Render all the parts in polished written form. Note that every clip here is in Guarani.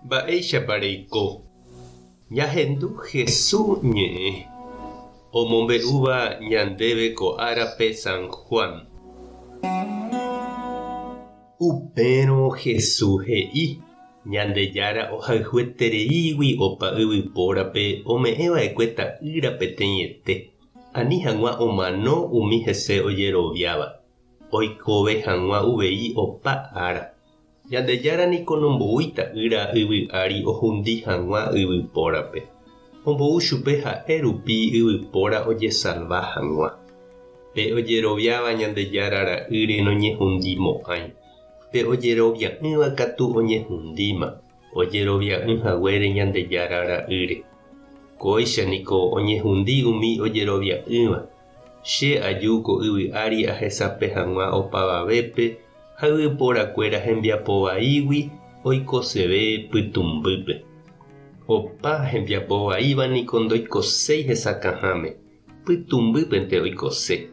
Mba'éichapa reiko? Ñahendu Jesús ñe'ẽ omombe'úva ñandéve ko árape San Juan. Upérõ Jesús he'i, Ñandejára ohayhuetereígui opa yvypórape ome'ẽ va'ekue Ta'ýra peteĩete, ani hag̃ua omano umi hese ojeroviáva, oikove hag̃ua uvei opa ára. Ñandejára niko nomboúi Ta'ýra yvy ári ohundi hag̃ua yvypórape, ombou chupe ha'e rupi yvypóra ojesalva hag̃ua. Pe ojeroviáva Ñandejára Ra'ýre noñehundimo'ãi, pe ojerovia'ỹva katu oñehundíma, ojerovia'ỹ haguére Ñandejára Ra'ýre. Kóicha niko oñehundi umi ojerovia'ỹva. Che aju ko yvy ári ahesape hag̃ua opavavépe ha yvyporakuéra hembiapo vaígui oikoseve pytũmbýpe. Opa hembiapo vaíva niko ndoikoséi hesakãháme, pytũmbýpente oikose,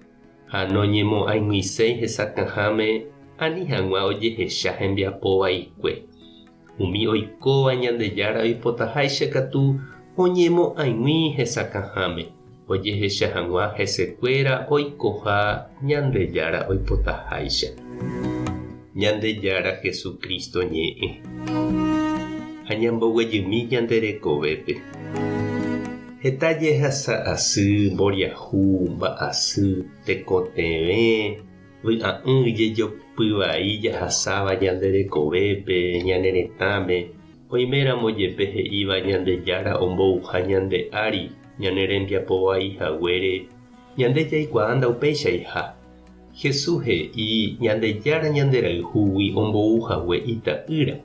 ha noñemo'ãig̃uiséi hesakãháme ani hag̃ua ojehecha hembiapo vaikue. Umi oikóva Ñandejára oipotaháicha katu oñemo'ãig̃ui hesakãháme, ojehecha hag̃ua hesekuéra oikoha Ñandejára oipotaháicha. Ñandejára Jesucristo ñe'ẽ. Ha ñamboguejymi ñande rekovépe. Heta jehasa asy, mboriahu, mba'asy, tekotevẽ, Vy'a'ỹ jejopy vai jahasáva ñande rekovépe, ñane retãme, oiméramo jepe he'íva Ñandejára ombouha ñande ári ñane rembiapo vai haguére, ñande jaikuaa ndaupeichaiha. Jesús he'i Ñandejára ñanderayhúgui ombou hague Ita'ýra,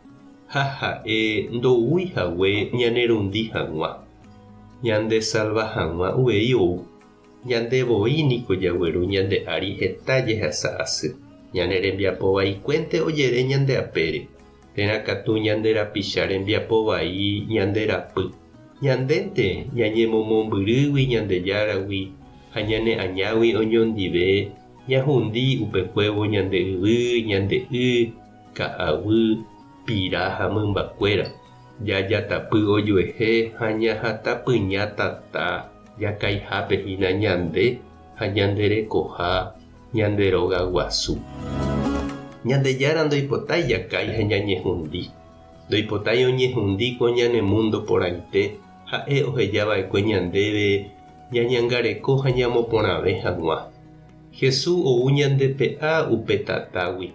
ha ha'e ndoúi hague ñanerundi hag̃ua, ñandesalva hag̃ua uvei ou. Ñande voi niko jagueru ñande ári heta jehasa asy. Ñane rembiapo vaikuénte ojere ñande apére, térã katu ñande rapicha rembiapo vai ñande rapy. Ñandénte ñañemomombyrýgui Ñandejáragui ha ñane añágui oñondive ñahundi upekuévo ñande yvy, ñande y, ka'aguy, pira ha mymbakuéra. Jajatapy ojuehe ha ñahatapyña tata jakaihápe hína ñande ha ñande rekoha ñande róga guasu. Ñandejára ndoipotái jakái ha ñañehundi. Ndoipotái oñehundi ko ñane múndo porãite ha'e oheja va'ekue ñandéve ñañangareko ha ñamoporãve hag̃ua. Jesús ou ñandepe'a upe tatágui.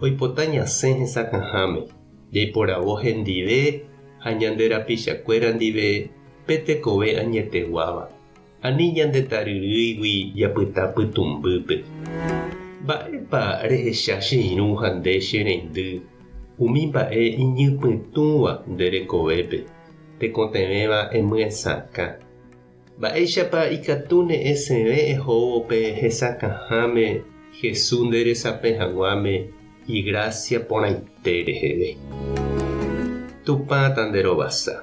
Oipota ñasẽ hesakãháme, jaiporavo hendive ha ñande rapichakuéra ndive pe tekove añeteguáva, ani ñande taryrýigui japyta pytũmbýpe. Mba'épa rehecha che irũ ha nde che reindy umi mba'e iñypytũva nde rekovépe, tekotevẽva emyesakã? Mba'éichapa ikatúne esẽve ehóvo pe hesakãháme Jesús nde resapẽ hag̃uáme igrásia porãite reheve? Tupã tanderovasa.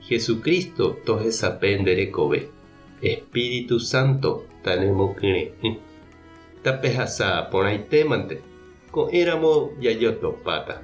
Jesucristo tohesape nde rekove. Espíritu Santo tanemokyre'ỹ. Tapehasa porãitémante, ko'ẽramo jajotopáta.